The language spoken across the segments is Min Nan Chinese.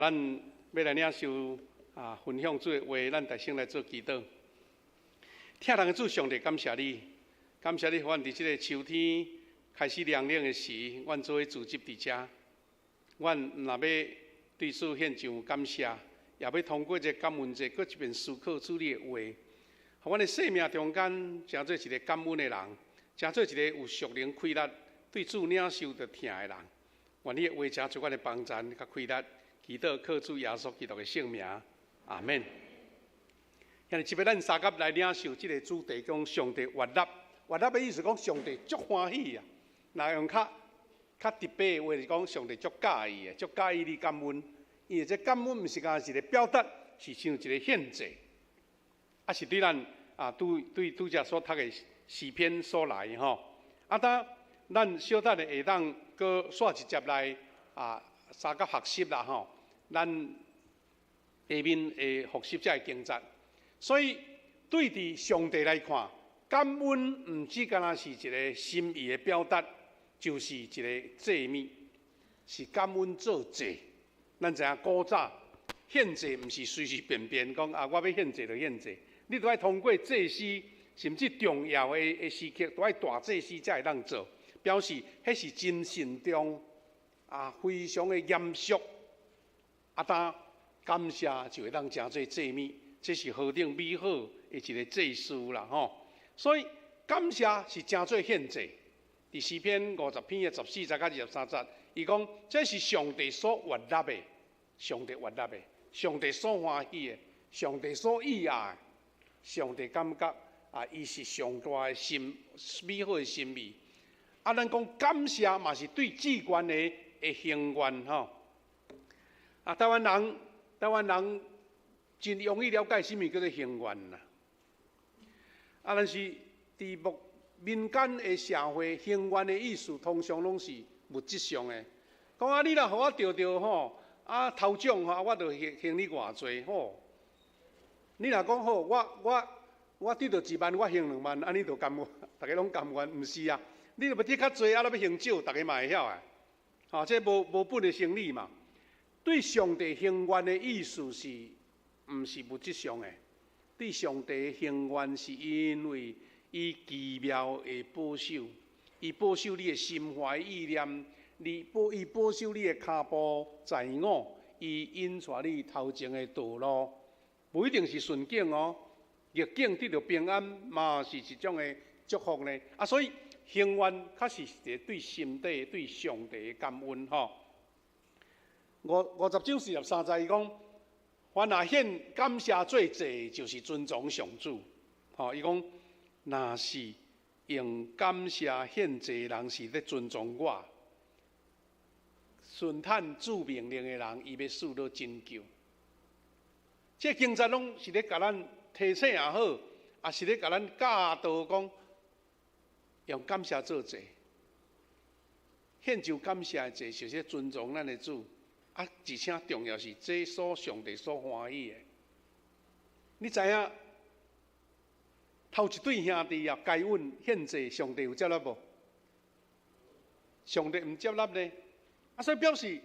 咱欲來領受啊，分享主的話，咱大聲來做祈禱。疼人的主上帝，感謝你，感謝你，予阮佇這个秋天開始涼冷的時，阮做伙聚集佇遮。阮毋若欲對主獻上感謝，也欲通過這感恩節，閣一遍思考主你的話，予阮的生命中間，成做一个感恩的人，成做一个有屬靈氣力，對主領受著疼的人。願你的話成做阮的幫贊佮氣力。祈禱靠主耶穌基督的聖名，阿們。兄弟，這擺咱相佮來領受這个主題，講上帝悅納。悅納的意思講上帝足歡喜啊！若用較較直白的話，是講上帝足佮意的，足佮意你感恩。因為這感恩毋是干焦一个表達，是像一个獻祭，啊是對咱啊拄對拄才所讀的詩篇所來吼。啊，當咱小等下會當閣煞一節來啊，相佮學習啦吼。咱下面會複習這个經節，所以對佇上帝來看，感恩毋只干焦是一个心意的表達，就是一个祭物，是感恩做祭。咱知影古早獻祭毋是隨隨便便講啊，我欲獻祭就獻祭，你都愛通過祭司，甚至重要的的時刻，都愛大祭司才會當做，表示彼是真慎重啊，非常的嚴肅。啊，當感謝就會當成做祭物，這是何等美好的一个祭司啦吼！所以感謝是成做獻祭。佇詩篇50篇的14節佮23節，伊講這是上帝所悅納的，上帝悅納的，上帝所歡喜的，上帝所喜愛的，上帝感覺啊，伊是上大的心美好的心意。啊，咱講感謝嘛是對至懸的的行願吼。啊，台灣人，台灣人真容易了解啥物叫做還願啦。啊，但是佇目民間的社會，還願的意思通常攏是物質上的。講啊，你若予我著著吼，啊頭獎吼，我就還還你偌濟吼。你若講好，我我我得著1萬，我還2萬，按呢就甘願，逐家攏甘願，毋是啊？你若欲得較濟，啊，若欲還少，逐家嘛會曉的。吼，這無無本的生理嘛。對上帝還願的意思是，毋是物質上的？對上帝還願是因為伊奇妙的保守，伊保守你的心懷意念，你保伊保守你的跤步在我，伊引帶你頭前的道路，無一定是順境哦，逆境得著平安嘛是一種的祝福呢。啊，所以還願確實是一個對心底對上帝的感恩吼。五五十章43節，伊講：凡若獻感謝做祭，就是尊崇上主。吼，伊講，若是用感謝獻祭的人，是咧尊崇我。順趁主命令的人，伊欲受到拯救。這經節攏是咧共咱提醒也好，也是咧共咱教導講，用感謝做祭，獻上感謝的祭，就是尊崇咱的主。啊，而且重要是這所上帝所歡喜的。你知影頭一對兄弟啊，該隱獻祭，上帝有接納無？上帝毋接納呢？啊，所以表示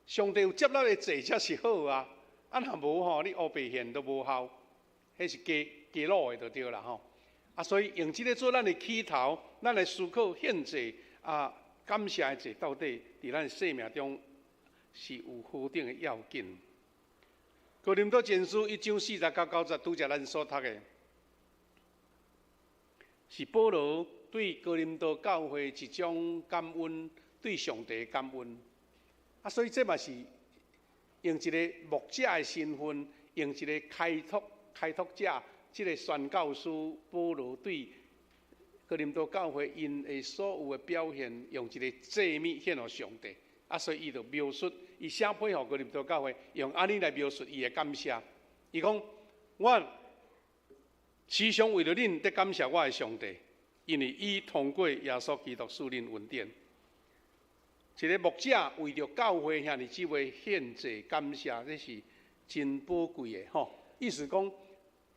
上帝有接納的祭才是好啊。啊，若無吼，你烏白獻都無效，彼是假假老的就對啦吼。啊，所以用這个做咱的起頭，咱來思考獻祭啊，感謝的祭到底佇咱生命中是有何等的要緊。哥林多前書1章4節到9節，拄才咱所讀的，是保羅對哥林多教會一種感恩，對上帝的感恩。啊，所以這嘛是用一个牧者的身份，用一个開拓開拓者，這个宣教師保羅對哥林多教會𪜶的所有的表現，用一个祭物獻予上帝。啊，所以伊就描述，伊寫批予哥林多教會，用按呢來描述伊的感謝。伊講：我時常為著恁佇感謝我的上帝，因為伊通過耶穌基督賜恁恩典。一个牧者為著教會遐爾這位獻祭感謝，這是真寶貴的吼。意思講，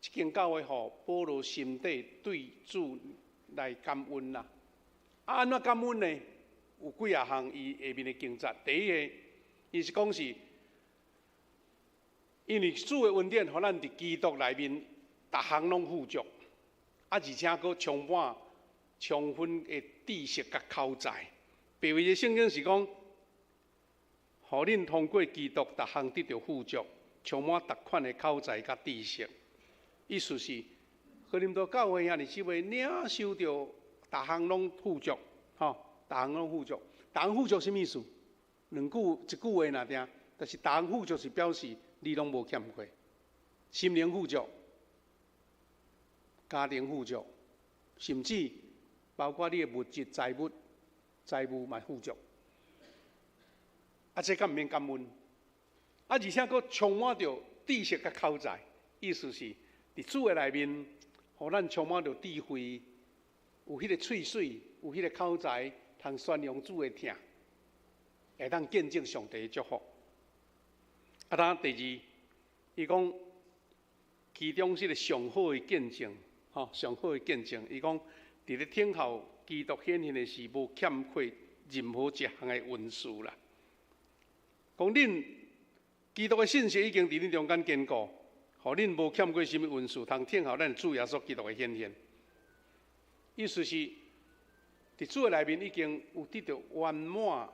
這間教會予保羅心底對主來感恩啦。啊，按怎感恩呢？有幾仔項伊下面的經節。第一个，伊是講是因為主的恩典，予咱佇基督內面，逐項攏富足，啊，而且閣充滿充分的知識佮口才。別位的聖經是講，予恁通過基督，逐項得著富足，充滿逐款的口才佮知識。意思是，哥林多教會兄弟姊妹領受著逐項攏富足，吼，逐項攏富足。逐項富足啥物意思？兩句一句話爾定，但是逐項富足是表示你攏無欠缺，心靈富足，家庭富足，甚至包括你的物質財物、財務嘛富足。啊，這敢毋免感恩？啊，而且閣充滿著知識佮口才，意思是佇主的內面，予咱充滿著智慧，有彼個喙水，有彼個口才，通宣揚主的疼，會當見證上帝的祝福。啊，當第二，伊講其中是個上好的見證，吼，上好的見證。伊講佇咧等候基督顯現的時，無欠缺任何一項的恩賜啦。講恁基督的信息已經佇恁中間堅固，予恁無欠過啥物恩賜，通等候咱主耶穌基督的顯現。意思是，佇主的內面已經有得著圓滿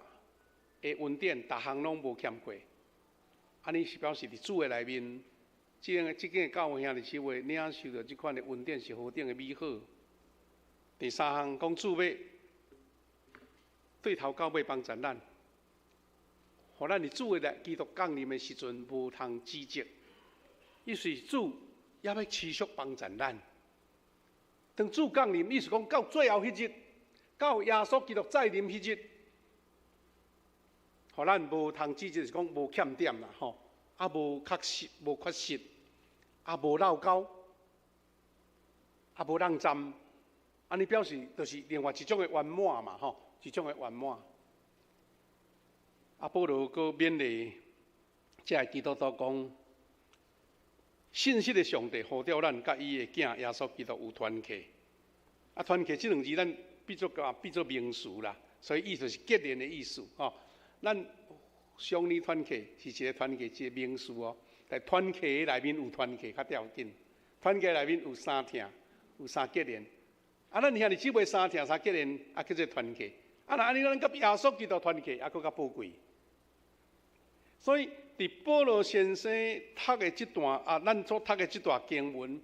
的恩典，逐項攏無欠過。按呢是表示佇主的內面，這個這間教會兄弟姊妹領受著這款的恩典是何等的美好。第三項講主欲對頭到尾幫助咱，予咱佇主的來基督降臨的時陣無通指責。意思是主猶欲持續幫助咱。當主降臨，意思講到最後彼日，到耶穌基督再臨彼日，予咱無通指責，是講無欠點啦，吼，啊無缺失，無缺失，啊無落溝，啊無籠站，按呢表示就是另外一種的圓滿嘛，吼，一種的圓滿。啊，保羅閣勉勵這个基督徒講，信實的上帝呼召咱，佮伊的囝耶穌基督有團契。啊，團契這兩字咱變做個變做名詞啦，所以意思是結連的意思，吼。咱相連團契是一個團契，一個名詞哦。但團契內面有團契較要緊，團契內面有相疼，有相結連。啊，咱兄弟姊妹相疼相結連，啊叫做團契。啊，若按呢咱佮耶穌基督團契，啊，閣較寶貴。所以，佇保羅先生讀的這段啊，咱所讀的這段經文，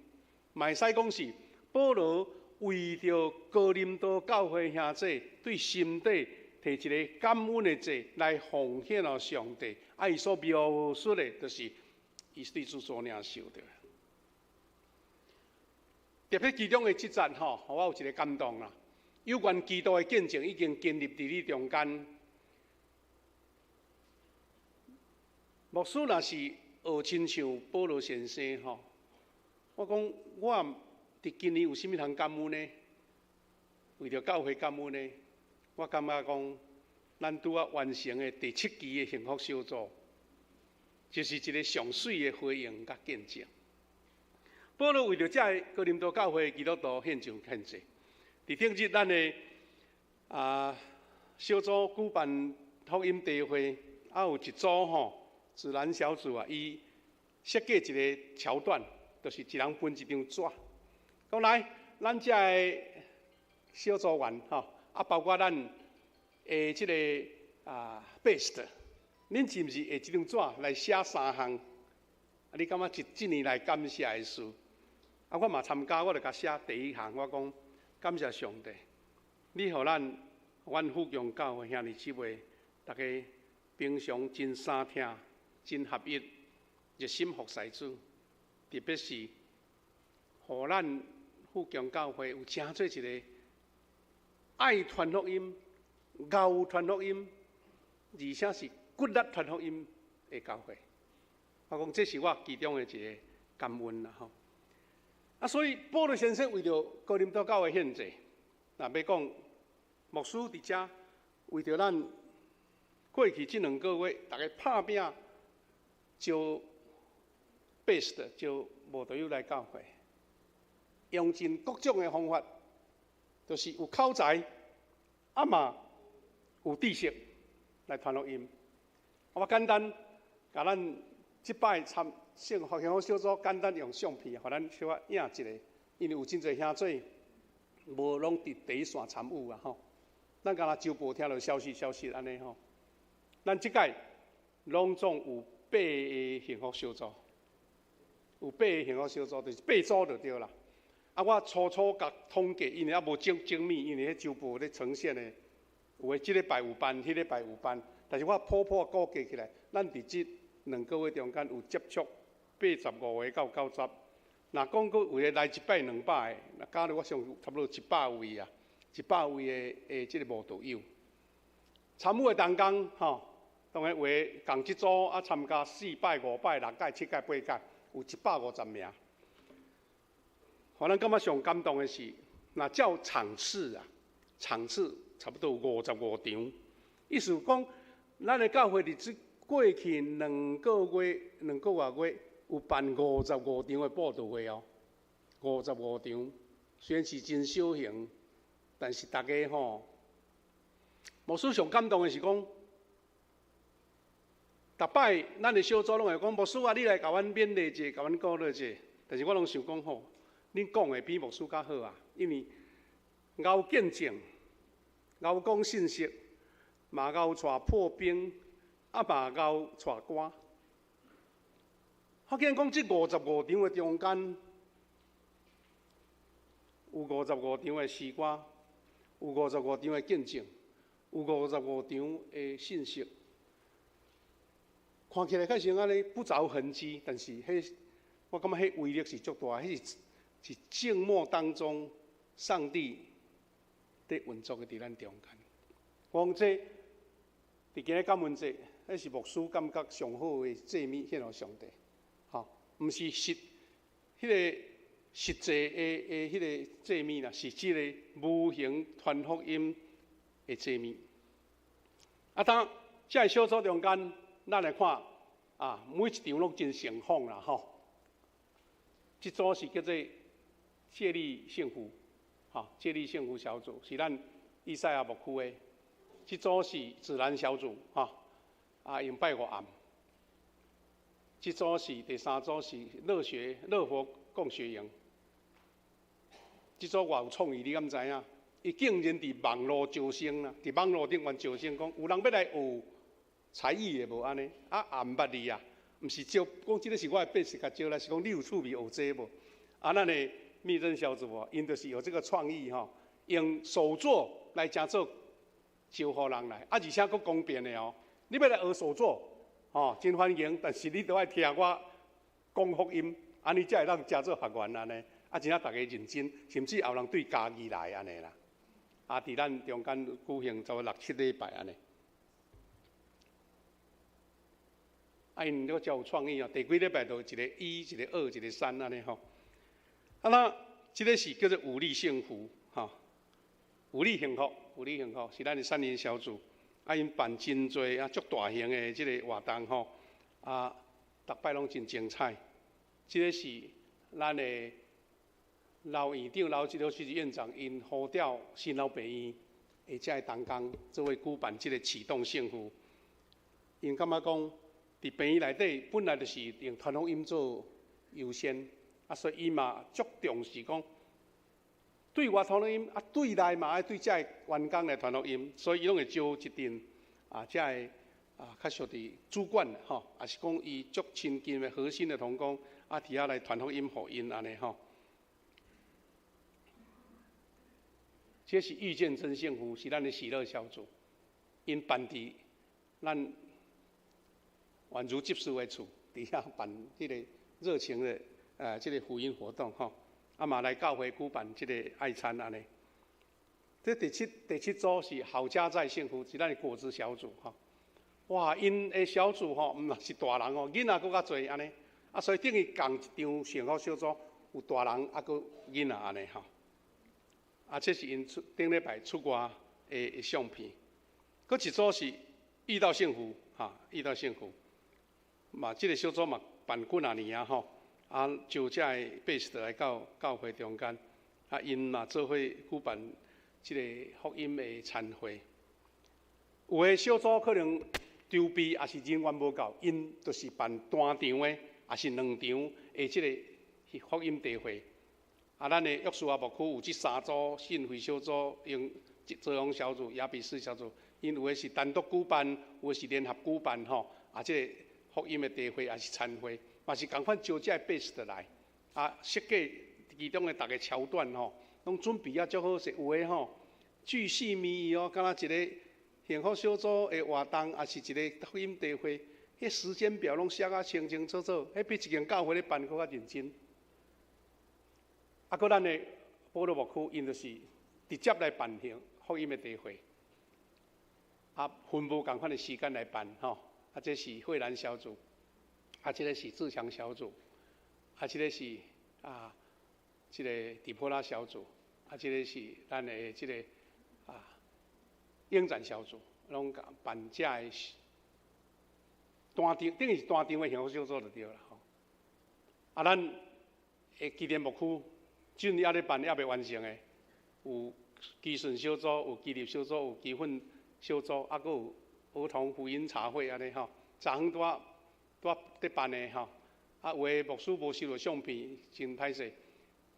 嘛會使講是保羅為著哥林多教會兄弟對心底提一個感恩的祭來奉獻予上帝。啊，伊所描述的，就是伊對主所領受的。特別其中的這節吼，予我有一個感動啦。有關基督的見證已經建立佇你中間。牧師若是學親像保羅先生吼，我講我佇今年有啥物通感恩呢？為著教會感恩呢？我感覺講，咱拄仔完成的第七期的幸福小組，就是一個上媠的回應佮見證。保羅為著這个哥林多教會的基督徒獻上獻祭。佇頂日咱的啊小組舉辦福音茶會，啊有一組吼。自然小組啊，伊設計一個橋段，就是一人分一張紙，講來，咱遮的小組員吼，啊，包括咱的這个啊 best，恁是毋是會一張紙來寫三項？啊，你感覺這這年來感謝的事？啊，我嘛參加，我就共寫第一項，我講感謝上帝，你予咱阮富強教會兄弟姊妹，逐家平常真相疼。真合一，熱心服侍主，特別是予咱富強教會有成做一個愛傳福音、𠢕傳福音，而且是骨力傳福音的教會。我講這是我其中的一個感恩啦吼。啊，所以保羅先生為著哥林多教會獻祭，若欲講牧師佇遮為著咱過去這兩個月，逐家拍拚招 best 招慕道友來教會，用盡各種的方法，就是有口才，啊嘛有知識來傳福音。我簡單共咱這擺參幸福幸福小組簡單用相片，予咱小可影一下，因為有真濟兄弟無攏佇第一線參與啊吼。咱敢若週報聽著消息消息按呢吼。咱這屆攏總有八个幸福小組，有八个幸福小組，就是八組就對啦。啊，我初初共統計，因為猶無精精密，因為彼週報咧呈現的，有的這禮拜有辦，彼禮拜有辦，但是我普普估計起來，咱佇這兩個月中間有接觸85個到90，若講閣有的來一擺兩擺的，若加入我想差不多一百位啊，一百位的這个慕道友。參與的同工吼，當然有的仝這組啊參加四擺、五擺、六擺、七擺、八擺，有150名。予咱感覺上感動的是，若照場次啊，場次差不多有55場。意思講，咱的教會佇這過去兩個月、兩個外月，有辦五十五場的布道會哦，五十五場，雖然是真小型，但是大家吼，牧師上感動的是講，逐擺咱的小組攏會講，牧師啊，你來共阮勉勵者，共阮鼓勵者，但是我攏想講吼，恁講的比牧師較好啊，因為𠢕見證、𠢕講信息，嘛𠢕帶破冰，啊嘛𠢕帶歌。我見講這五十五場的中間，有五十五場的詩歌，有五十五場的見證，有五十五場的信息。看起來較像按呢不著痕跡，但是彼我感覺彼威力是足大，彼是是靜默當中，上帝佇運作的佇咱中間。我講這佇今日感恩節，彼是牧師感覺上好的祭物獻予上帝，吼，毋是實彼个實際的的彼个祭物啦，是這个無形傳福音的祭物。啊，當這个小組中間，咱來看啊，每一場攏真盛況啦，吼。這組是叫做接力幸福，吼，接力幸福小組是咱以賽亞牧區的。這組是自然小組，吼，啊，用拜五暗。這組是第三組是樂學樂活共學營。這組偌有創意，你敢知影？伊竟然佇網路招生啦，佇網路頂懸招生，講有人欲來學才藝的無按呢？啊，也毋捌你啊，毋是招，講這个是我的變數較招來，是講你有趣味學這無？啊，咱的密偵小組哦，𪜶就是有這個創意吼，用手作來成做招呼人來，啊，而且閣公平的哦。你欲來學手作，吼，真歡迎，但是你著愛聽我講福音，按呢才會當成做學員按呢。啊，真正逐家認真，甚至也有人對家己來按呢啦。啊，佇咱中間舉行差不多六七禮拜按呢。啊，𪜶閣真有創意哦，第幾禮拜就一个一，一个二，一个三按呢吼。啊，那這个是叫做五力幸福，吼，五力幸福，五力幸福是咱的三人小組，啊，𪜶辦真濟啊，足大型的這个活動吼，啊，逐擺攏真精彩。這个是咱的老院長、老老師院長，𪜶呼調新老病院的這个同工，做伙舉辦這个啟動幸福。𪜶感覺講，佇病院內底本來就是用傳福音做優先，啊，所以伊嘛足重視講對外傳福音，啊，對內嘛愛對這个員工來傳福音，所以伊攏會招一陣啊，這个啊，較屬佇主管吼，也是講伊足親近的核心的同工，啊，佇遐來傳福音予𪜶按呢吼。這是遇見真幸福，是咱的喜樂小組，𪜶辦佇咱宛如執事的厝，佇遐辦這个熱情的這个福音活動吼，啊嘛來教會舉辦這个愛餐按呢。這第七組是好家在幸福，是咱的果子小組吼。哇，𪜶的小組吼，毋是大人哦，囡仔閣較濟按呢。啊，所以等於仝一場幸福小組有大人啊，閣囡仔按呢吼。啊，這是𪜶出頂禮拜出外的相片。閣一組是遇到幸福，哈，遇到幸福。嘛，這个小組嘛辦幾若年啊吼，啊，招這个百姓來到教會中間，啊，𪜶嘛做伙舉辦這个福音的餐會。有的小組可能筹备抑是人員無夠，𪜶就是辦單場的，抑是兩場的這个福音聚會。啊，咱的約書亞牧區有這三組信會小組，用澤榮小組、雅比斯小組，𪜶有的是單獨舉辦，有的是聯合舉辦吼。啊，這个福音的聚會抑是餐會，嘛是仝款招這个 base 來。啊，設計其中的逐个橋段吼，攏準備啊足好勢，有的吼巨細靡遺哦，敢若一个幸福小組的活動，抑是一个福音聚會，彼時間表攏寫啊清清楚楚，彼比一間教會咧辦閣較認真。啊，閣咱的保羅牧區，𪜶就是直接來辦幸福音的聚會，啊，分無仝款的時間來辦吼。啊，這是惠蘭小組，啊，這个是自強小組，啊，這个是啊，這个底波拉小組，啊，這个是咱的這个啊，應戰小組，攏辦這个單場，等於是單場的幸福小組就對啦吼。啊，咱的基甸牧區，進猶咧辦，猶未完成的，有基順小組，有基立小組，有基訓小組，啊，閣有兒童福音茶會按呢吼，昨昏拄仔拄仔佇辦的吼，啊，有的牧師無收著相片，真歹勢。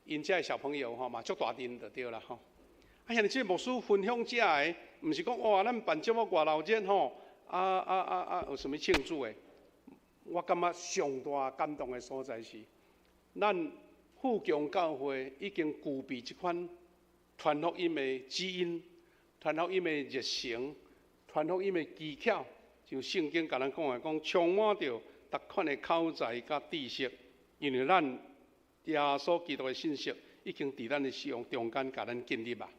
𪜶遮的小朋友吼嘛足大陣就對啦吼。啊，兄弟這個牧師分享遮的，毋是講哇，咱辦這麼偌鬧熱吼，啊啊啊啊，有啥物慶祝的？我感覺上大感動的所在是，咱富強教會已經具備這款傳福音的基因、傳福音的熱誠、傳福音的技巧，像聖經共咱講的，講充滿著逐款的口才佮知識，因為咱耶穌基督的信息已經佇咱的心中間共咱建立啊。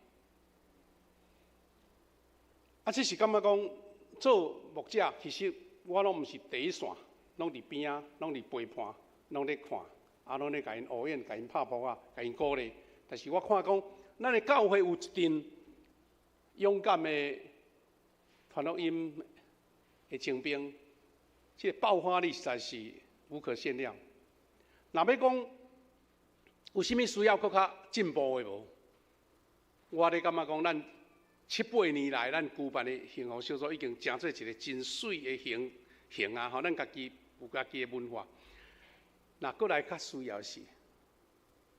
啊，這是感覺講做牧者，其實我攏毋是第一線，攏佇邊仔，攏佇陪伴，攏咧看，啊，攏咧共𪜶呵應，共𪜶拍噗仔，共𪜶鼓勵。但是我看講，咱的教會有一陣勇敢的傳福音的精兵，這个爆發力實在是無可限量。若欲講有啥物需要閣較進步的無？我咧感覺講，咱七八年來，咱舉辦的幸福小組已經成做一個真媠的形形啊！吼，咱家己有家己的文化。若閣來較需要是，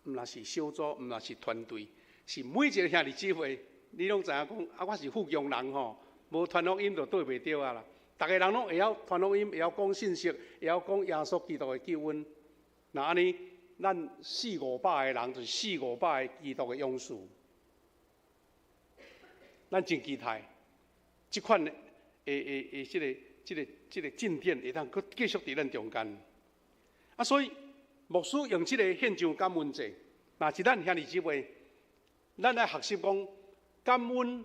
毋若是小組，毋若是團隊，是每一個兄弟姊妹，你攏知影講啊，我是富強人吼，無傳福音就對袂著啊啦。逐个人攏會曉傳福音，會曉講信息，會曉講耶穌基督的救恩。若按呢，咱四五百个人就是四五百个基督的勇士。咱真期待這款的的的這个、這个、這个進展會當閣繼續佇咱中間。啊，所以牧師用這个獻上感恩祭，若是咱兄弟姊妹，咱愛學習講感恩，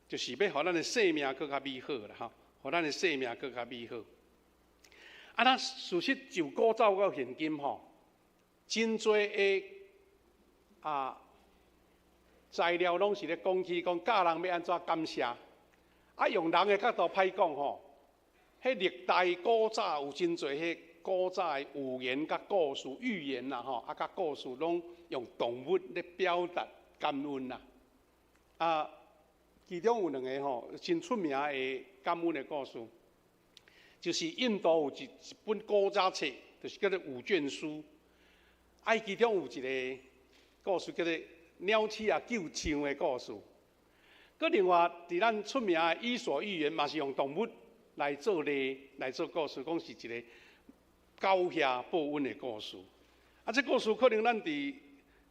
就是欲予咱的生命閣較美好啦，吼，予咱的生命閣較美好。啊，咱事實就古早到現今吼，真濟的啊材料攏是咧講起講教人欲按怎感謝，啊，用人的角度歹講吼，彼歷代古早有真濟彼古早的寓言佮故事、寓言啦吼，啊，佮故事攏用動物咧表達感恩啦。啊，其中有兩个吼真出名的感恩的故事，就是印度有一本古早冊，就是叫做五卷書。啊，伊其中有一个故事叫做鳥鼠仔救象的故事。閣另外，佇咱出名的《伊索寓言》嘛是用動物來做例來做故事，講是一個狗驮報恩的故事。啊，這故事可能咱佇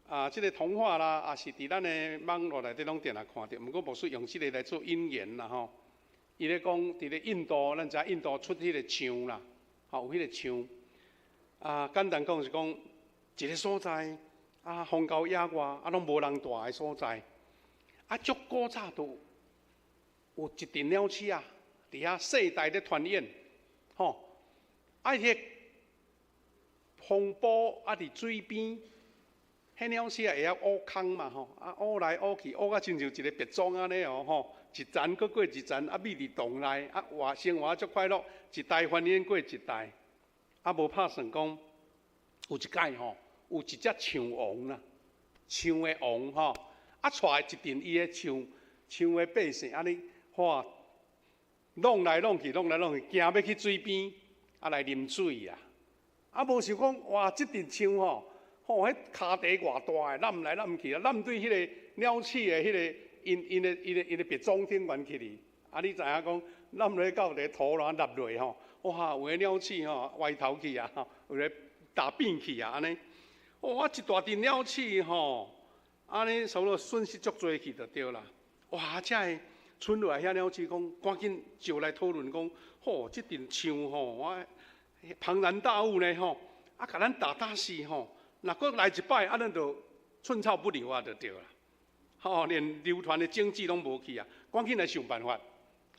啊這个童話啦，抑是佇咱的網路內底攏定定看著。毋過牧師用這个來做引言啦吼。伊咧講佇咧印度，咱知影印度出彼个象啦，吼有彼个象。啊，簡單講是講一个所在，啊，荒郊野外，啊，攏無人蹛的所在，啊，足古早就有一陣鳥鼠仔，佇遐世代咧傳衍，吼，啊，彼个風波啊，佇水邊，彼鳥鼠仔會曉挖空嘛，吼，啊，挖來挖去，挖甲親像一个別莊按呢哦，吼，一層閣過一層，啊，覕佇洞內，啊，活生活足快樂，一代繁衍過一代，啊，無拍算講有一擺吼，有一隻象王啦，象的王吼，啊，帶一陣伊的象象的百姓，按呢，哇，弄來弄去，弄來弄去，行欲去水邊，啊來啉水啊！啊，無想講，哇！這陣象吼，吼，彼跤蹄偌大个，攬來攬去啊，攬對彼个鳥鼠的彼个𪜶𪜶的𪜶的𪜶的別莊頂懸去哩。啊，你知影講，攬落到佇土壤立落吼，哇！有的鳥鼠吼歪頭去啊，有的踏變去啊，按呢。哇！一大陣鳥鼠吼，按呢差不多損失足濟去就對啦。哇！遮个賰落來遐鳥鼠講，趕緊招來討論講，吼，這陣象吼，我龐然大物呢吼，啊，共咱打打死吼，若閣來一擺，啊，咱就寸草不留啊，就對啦。吼，連流傳的證據攏無去啊，趕緊來想辦法，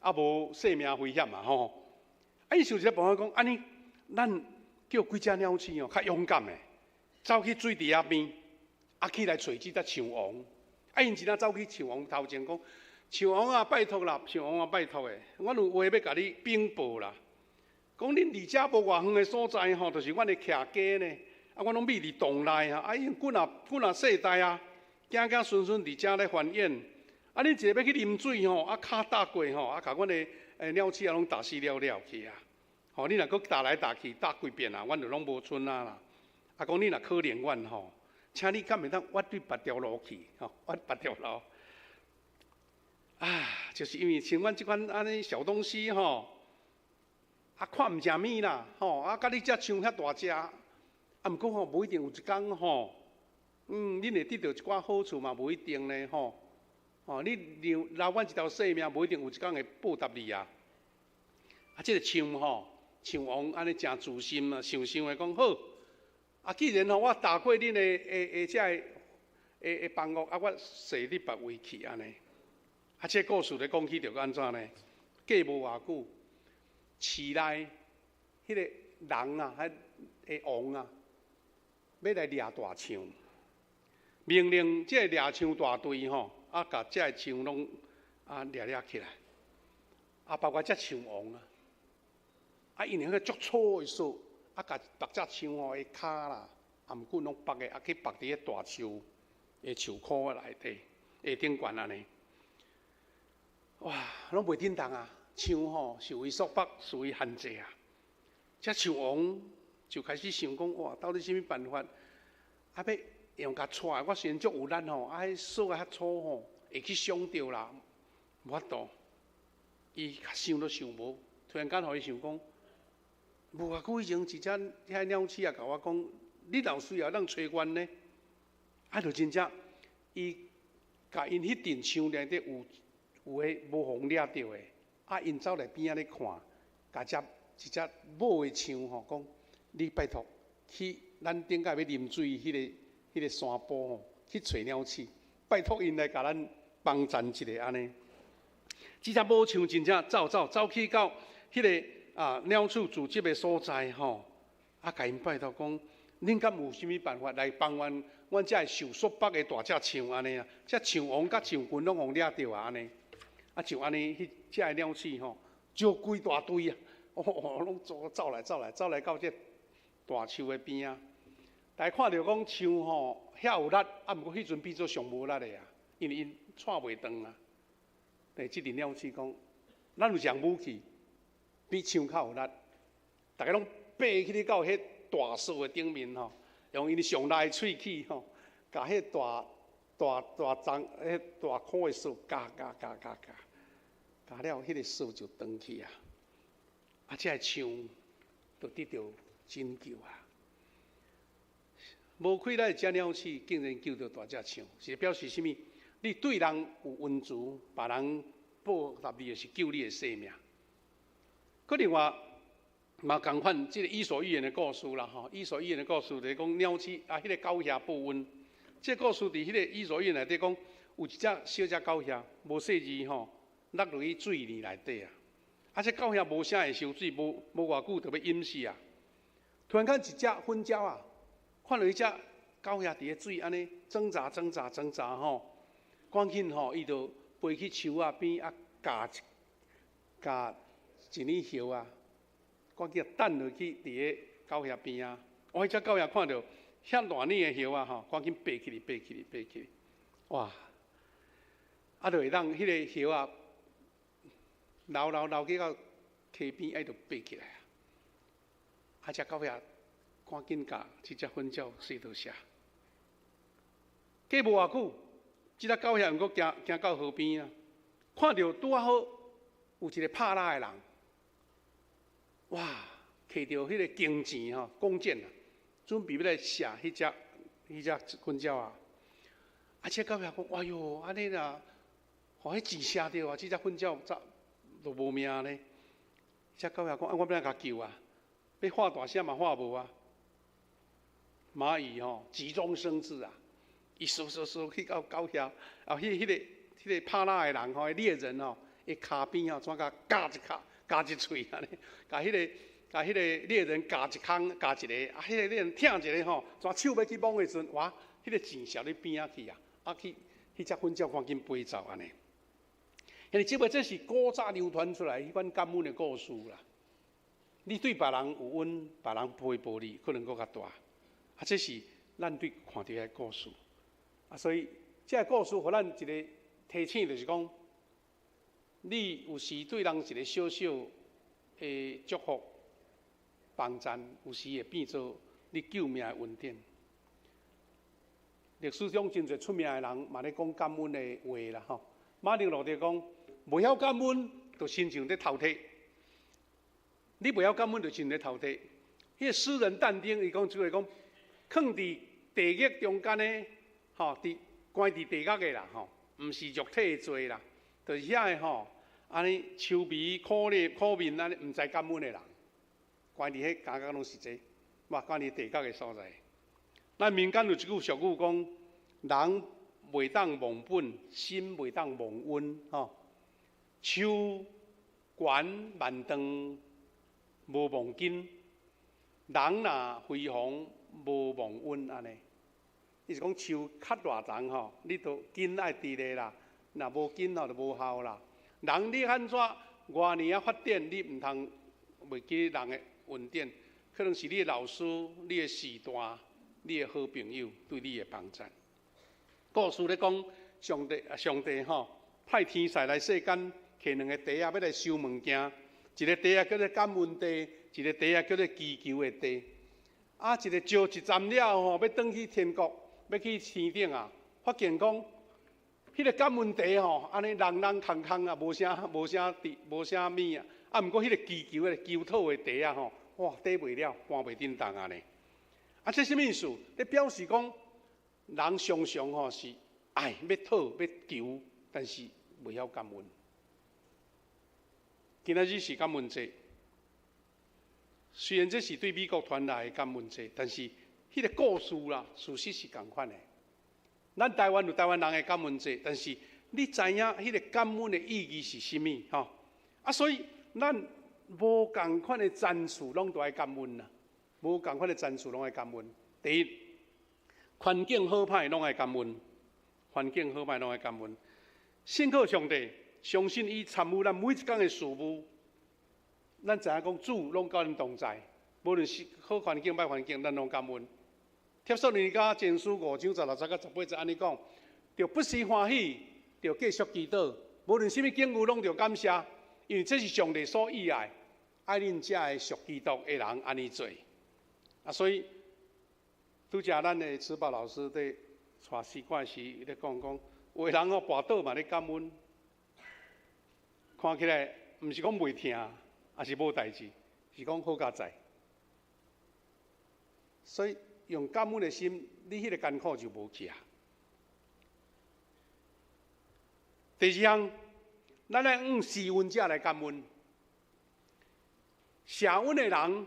啊，無性命危險嘛吼。啊，伊想一个辦法講，按呢，咱叫幾隻鳥鼠哦，較勇敢的，走去水池仔邊，啊，去來揣這隻象王。啊，𪜶真正走去象王頭前講：象王啊，拜託啦，象王啊，拜託的，阮有話欲共你稟報啦。講恁離遮無偌遠的所在吼，就是阮的徛家呢。啊，阮攏覕佇洞內啊，啊，已經幾若幾若世代啊，子子孫孫佇遮咧繁衍。啊，恁一个欲去啉水吼，啊，跤踏過吼，啊，共阮的鳥鼠啊攏踏死了了去啊。吼，你若閣踏來踏去，踏幾遍啊，阮就攏無賰啊啦。啊，講你若可憐阮吼，請你敢會當挖對別條路去，吼，挖別條路。啊，就是因為像阮這款按呢小東西吼，啊，看毋成物啦，吼，啊，佮你這象遐大隻，啊，毋過吼，無一定有一工吼，恁會得著一寡好處嘛，無一定呢，吼，吼，你留留阮一條性命，無一定有一工會報答你啊。啊，這个象吼，象王按呢誠慈心啊，想想會講好，啊，既然吼我踏過恁的的的這个的的房屋，啊，我踅你別位去按呢。啊，這个故事咧講起著按怎呢？過無偌久，市內彼个人啊，彼个王啊，欲來掠大象，命令這個掠象大隊吼，啊，共這个象攏啊掠掠起來，啊，包括這象王啊，啊，𪜶用彼个足粗的索，啊，共縛隻象吼的跤啦，啊，毋過攏縛的，啊，去縛佇彼大樹的樹箍內底，下頂懸按呢。哇，攏袂振動啊！象吼受伊束縛，受伊限制啊。這象王就開始想講：哇，到底啥物辦法？啊，欲用共掣，我雖然足有力吼，啊，彼索較粗吼，會去傷著啦，無法度。伊較想都想無，突然間予伊想講，無偌久以前，一隻遐鳥鼠啊，共我講，你若有需要，當揣阮呢？啊，就真正，伊共𪜶彼陣象內底有。有的無予人掠著的，啊，𪜶走來邊仔咧看，共這一隻母的象吼講：你拜託去咱頂擺欲啉水彼个彼个山坡吼，去揣鳥鼠，拜託𪜶來共咱幫贊一下按呢。這隻母象真正走走走去到彼个啊鳥鼠聚集的所在吼，啊，共𪜶拜託講：恁敢有啥物辦法來幫阮？阮這个受束縛的大隻象按呢啊？這象王佮象群攏予掠著啊按呢。啊，就按呢，彼這个鳥鼠吼，招規大隊啊，哦，攏走走來走來走來到這大樹的邊仔，大家看著講象吼遐有力，啊，毋過彼陣變做上無力的啊，因為𪜶掣袂斷啊。對，這陣鳥鼠講，咱有一項武器，比象較有力，逐家攏爬起去到彼大樹的頂面吼，用𪜶上力的喙齒吼，共彼大大大欉彼大箍的索咬咬咬咬咬。咬了，彼个索就斷去啊！啊，這个象就得著拯救啊！無氣力的這鳥鼠竟然救著大隻象，是表示啥物？你對人有恩慈，別人報答你的是救你的性命。閣另外嘛仝款，這个伊索寓言的故事啦，吼！伊索寓言的故事就是講鳥鼠啊，彼个狗驮報恩。這个故事佇彼个伊索寓言內底講，有一隻小隻狗驮，無細膩吼，落落去水裡內底啊！啊，這狗驮無啥會泅水，無無偌久就欲淹死啊！突然間一隻粉鳥啊，看著彼隻狗驮佇咧水按呢掙扎掙扎掙扎吼，趕緊吼，伊就飛去樹仔邊啊，咬一咬一粒葉啊，趕緊擲落去佇咧狗驮邊仔。哇！彼隻狗驮看著遐爛膩的葉啊吼，趕緊爬起來，爬起來，爬起來，哇！啊，就會當彼个葉仔。流流流去到溪邊，愛就爬起來啊！啊，隻狗仔趕緊共這隻糞鳥細倒射。過無偌久，這隻狗仔閣行行到河邊啊，看著拄仔好有一個拍獵的人，哇！提著彼個弓箭吼，弓箭啊，準備欲來射彼隻糞鳥啊！啊，這狗仔講：哎喲，按呢若，予彼箭射著啊，這隻糞鳥怎就無命咧？這狗仔講：啊，我欲按怎共救啊？欲喊大聲嘛喊無啊！螞蟻吼急中生智啊！伊嗖嗖嗖去到狗遐，啊，彼個拍獵的人吼，獵人吼，伊跤邊吼，怎共咬一跤，咬一喙按呢，共彼個獵人咬一空，咬一个，啊，彼個獵人疼一个吼，怎手欲去摸的時陣，哇，彼個箭射咧邊仔去啊，啊去，彼隻糞鳥趕緊飛走按呢。因為這個這是古早流傳出來彼款感恩的故事啦。你對別人有恩，別人回報你，可能閣較大。啊，這是咱對看著的故事。啊，所以這个故事予咱一个提醒，就是講，你有時對人一个小小的祝福、幫贊，有時會變做你救命的恩典。歷史上真濟出名的人，嘛咧講感恩的話啦，吼。馬丁路德講，袂曉感恩，就親像咧偷提。你袂曉感恩，就親像咧偷提。彼個詩人但丁，伊講這句話講，囥佇地獄中間的，吼，佇關佇地獄的啦，吼，毋是肉體的罪啦，就是遐个吼，按呢愁眉苦臉苦面按呢，毋知感恩的人，關佇彼感覺攏是這，哇，關佇地獄的所在。咱民間有一句俗語講，人袂當忘本，心袂當忘恩，吼。樹懸萬丈無忘根，人若輝煌無忘恩按呢。伊是講樹較偌長吼，你都根愛直咧啦，若無根吼就無效啦。人你按怎偌爾仔發展，你毋通袂記人的恩典，可能是你的老師、你的序大、你的好朋友對你的幫贊。故事咧講，上帝上帝吼派天使來世間，提兩個袋仔欲來收物件，一個袋仔叫做感恩袋，一個袋仔叫做祈求的袋。啊，一個招一站了吼，欲轉去天國，欲去天頂啊，發現講，彼個感恩袋吼，按呢攏攏空空啊，無啥無啥佇，無啥物啊。啊，毋過彼個祈求的求討的袋仔吼，哇，底袂了，搬袂振動按呢。啊，這啥物意思？咧表示講，人常常吼是愛欲討欲求，但是袂曉感恩。今仔日是感恩節，雖然這是對美國傳來的感恩節，但是彼個故事啦，事實是仝款的。咱台灣有台灣人的感恩節，但是你知影彼個感恩的意義是啥物？吼啊，所以咱無仝款的層次，攏都愛感恩啦。無仝款的層次，攏愛感恩。第一，環境好歹攏愛感恩，環境好歹攏愛感恩。信靠上帝，相信伊參與咱每一工的事務。咱知影講主攏佮咱同在，無論是好環境、歹環境，咱攏感恩。帖撒羅尼迦前書五章十六節到十八節按呢講，著不時歡喜，著繼續祈禱，無論啥物境遇，攏著感謝，因為這是上帝所意愛，愛恁這个屬基督的人按呢做。啊，所以拄才咱的慈寶老師佇帶詩歌時，伊咧講講，有的人吼跋倒嘛咧感恩，看起來毋是講袂疼，抑是無代誌，是講好佳哉。所以用感恩的心，你彼個艱苦就無去啊。第二項，咱愛向施恩者來感恩。謝恩的人，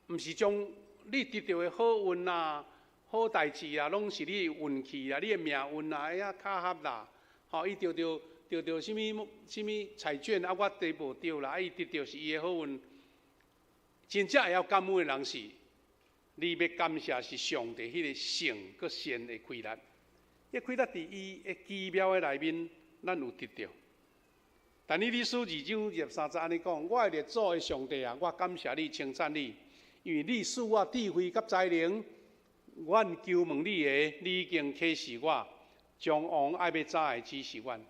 毋是將你得著的好運啊、好代誌啊，攏是你的運氣啊、你的命運啊，哎呀巧合啦，吼，伊著著著著啥物啥物彩券啊，我得無著啦，啊，伊得著是伊的好運。真正會曉感恩的人是，你欲感謝是上帝彼個聖閣善的氣力，彼氣力佇伊的奇妙的內面，咱有得著。但以理書二章二十三節按呢講：我的列祖的上帝啊，我感謝你，稱讚你，因為你賜我智慧佮才能，阮求問你的，你已經啟示我，將王愛欲怎的指示阮。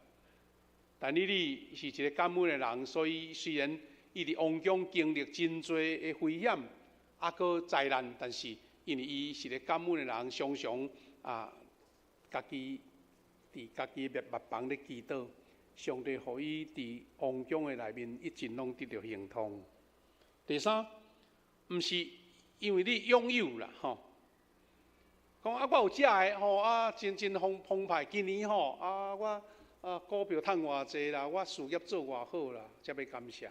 但以理是一个感恩的人，所以雖然伊佇王宮經歷真濟的危險，啊，閣災難，但是因為伊是個感恩的人，常常啊，家己佇家己的密房咧祈禱，上帝予伊佇王宮的內面一直攏得著亨通。第三，毋是因為你擁有啦，吼，講啊，我有遮的吼，啊，真真澎澎湃，今年吼，啊，我啊股票趁偌濟啦，我事業做偌好啦，才欲感謝。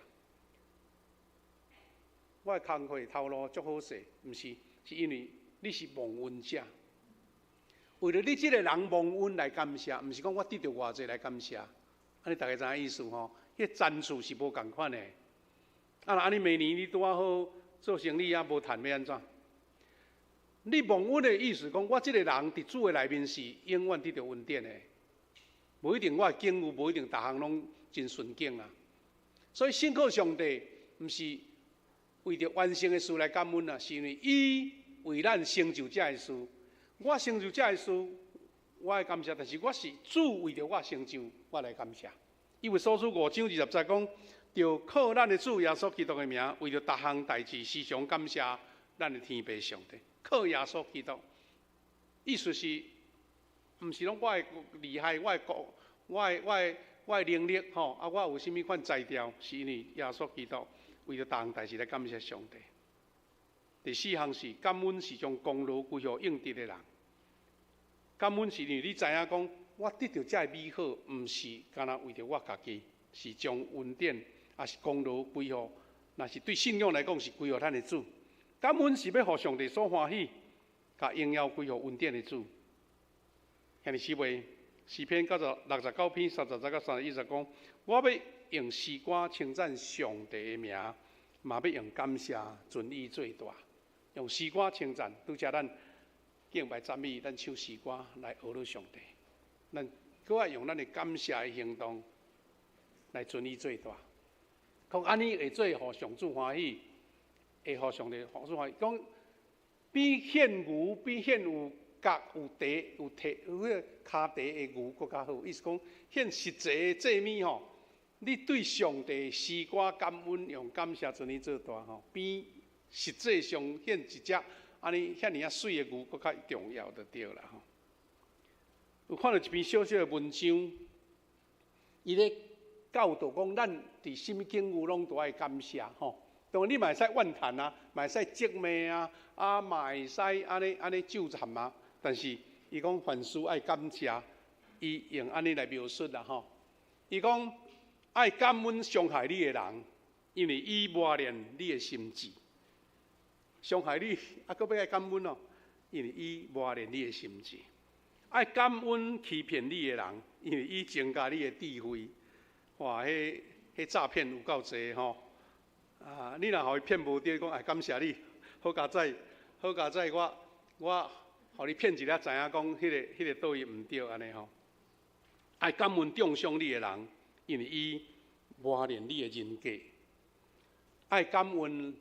我的工課頭路足好勢，毋是，是因為你是蒙恩者。為著你這个人蒙恩來感謝，毋是講我得著偌濟來感謝。按呢大家知影意思吼？彼個層次是無仝款的。啊，若按呢明年你拄仔好做生理啊，無趁欲按怎？你蒙恩的意思講，我這個人佇主的內面是永遠得著恩典的。無一定我的境遇，無一定逐項攏真順境啊。所以信靠上帝，毋是為著完成的事來感恩啊，是因為伊為咱成就這个事。我成就這个事，我愛感謝，但是我是主為著我成就，我來感謝。以弗所書5章20節講，著靠咱的主耶穌基督的名，為著逐項代誌時常感謝咱的天父上帝。靠耶穌基督，意思是，毋是講我的厲害，我的國，我的我的我的能力吼，啊，我有啥物款才調，是因為耶穌基督為著逐項代誌來感謝上帝。第四項是感恩是將功勞歸予應得的人。感恩是因為你知影講，我得著遮个美好，毋是干焦為著我家己，是將恩典，抑是功勞歸予，若是對信仰來講是歸予咱的主。感恩是欲予上帝所歡喜，共榮耀歸予恩典的主。兄弟姊妹，詩篇69篇30節到31節講，我欲用詩歌稱讚上帝的名，嘛欲用感謝尊伊做大。用詩歌稱讚，拄才咱敬拜讚美，咱唱詩歌來呵咾上帝。咱閣愛用咱的感謝的行動來尊伊做大。講按呢會做予上主歡喜，會予上帝歡喜。講比獻牛，比獻有角有蹄有蹄有彼个跤蹄的牛閣較好。意思講獻實際的祭物吼，你對上帝詩歌感恩，用感謝尊伊做大吼，比實際上獻一隻按呢遐爾仔媠的牛閣較重要就對啦吼。有看著一篇小小的文章，伊咧教導講，咱佇啥物境遇攏都愛感謝吼。當然你嘛會使怨嘆啊，嘛會使責罵啊，啊嘛會使按呢按呢咒讒啊。但是伊講凡事愛感謝，伊用按呢來描述啦吼。伊講愛感恩傷害你的人，因為伊磨練你的心志。傷害你，啊，閣欲愛感恩哦，因為伊磨練你的心志。愛感恩欺騙你的人，因為伊增加你的智慧。哇，彼彼詐騙有夠濟吼！啊，你若予伊騙無著，講愛感謝你，好佳哉，好佳哉，我我予你騙一下，知影講彼个彼个佗位毋對按呢吼。愛感恩中傷你的人，因為伊磨練你的人格。愛感恩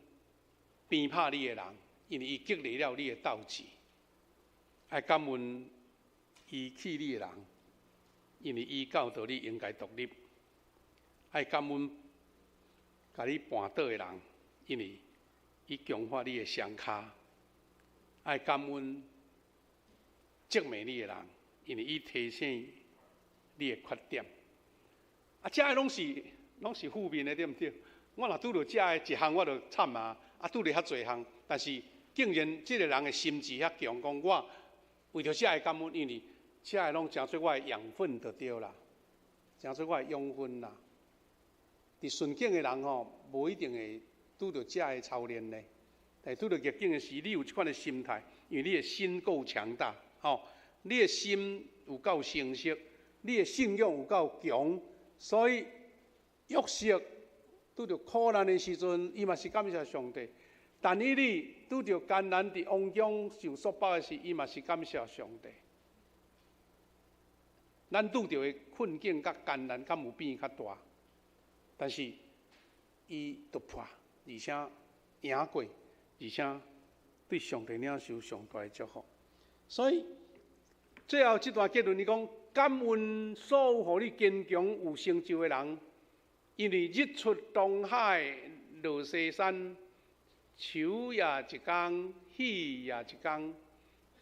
鞭拍你的人，因為伊激勵了你的鬥志。愛感恩遺棄你的人，因為伊教導你應該獨立。愛感恩共你絆倒的人，因為伊強化你的雙跤。愛感恩責罵你的人，因為伊提醒你的缺點。啊，這个攏是負面的，對毋對？我若拄著這个一項，我就慘啊！啊，拄著遐濟項，但是竟然這个人的心志遐強，講我為著這个感恩，因為這个攏成做我的養分就對啦，成做我的養分啦。佇順境的人吼，無一定會拄著這个操練呢。但拄著逆境的時，你有這款的心態，因為你的心夠強大，吼，你的心有夠成熟，你的信仰有夠強，所以約瑟拄著苦難的時陣，伊嘛是感謝上帝。但以理拄著艱難佇王宮受束縛的時，伊嘛是感謝上帝。咱拄著的困境佮艱難，敢有比伊較大？但是伊突破，而且贏過，而且對上帝領受上大的祝福。所以最後這段結論，伊講感恩所有予你堅強有成就的人，因為日出東海落西山，愁也一工，喜也一工，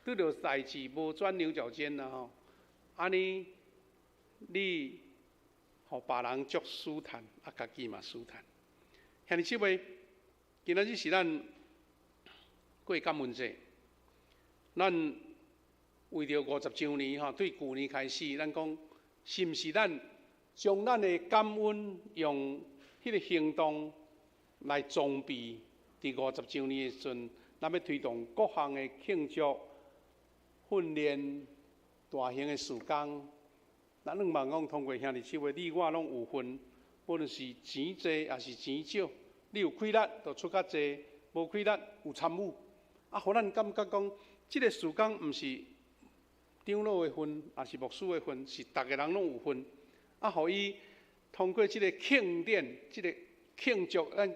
拄著代誌無鑽牛角尖啦吼。按呢，你予別人足舒坦，啊，家己嘛舒坦。兄弟姊妹，今仔日是咱過感恩節，咱為著50週年吼，對舊年開始，咱講是毋是咱將咱的感恩用彼个行動來裝備？佇五十週年的時陣，咱欲推動各項的慶祝、訓練、大型的事工。咱兩萬講通過兄弟姊妹，你我攏有份，無論是錢濟抑是錢少，你有氣力就出較濟，無氣力有參與，啊，予咱感覺講，這个事工毋是長老的份，抑是牧師的份，是逐个人攏有份。啊，予伊通過這个慶典，這个慶祝，咱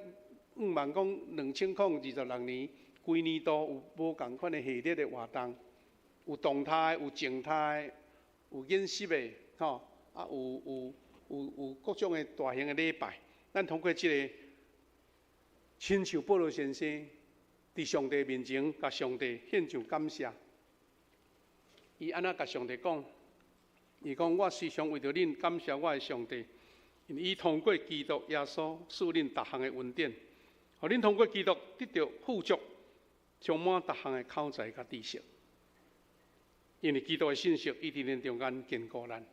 向望講2026年規年度有無仝款的系列的活動，有動態，有靜態，有演習的，吼，啊，有各種的大型的禮拜。咱通過這个，親像保羅先生佇上帝面前，共上帝獻上感謝。伊按怎共上帝講？伊講：我時常為著恁感謝我的上帝，因為伊通過基督耶穌賜恁逐項的恩典，予恁通過基督得著富足，充滿逐項的口才佮知識。因為基督的信息，伊佇恁中間堅固咱。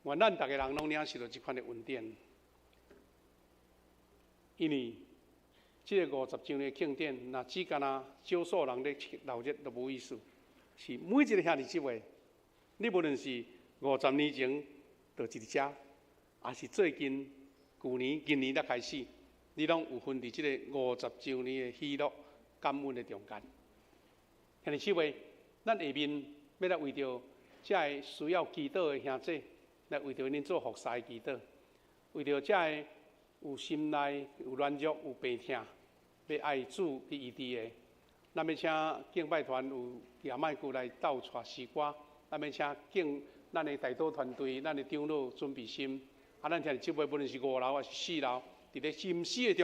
願咱逐个人攏領受著這款的恩典。因為這个五十週年的慶典，若只干焦少數人咧鬧熱，都無意思。是每一个兄弟姊妹，你無論是50年前就佇遮，抑是最近舊年、今年才開始，你攏有份佇這个五十週年的喜樂感恩的中間。兄弟姊妹，咱下面欲來為著遮个需要祈禱的兄弟，來為著𪜶做服侍祈禱，為著遮个有心內有軟弱、有病痛，欲愛主去醫治的，咱欲請敬拜團有舉麥克來鬥帶詩歌，咱欲請敬咱的代禱團隊、咱的長老準備心，啊，咱聽姊妹無論是五樓抑是四樓，佇咧沉思的中。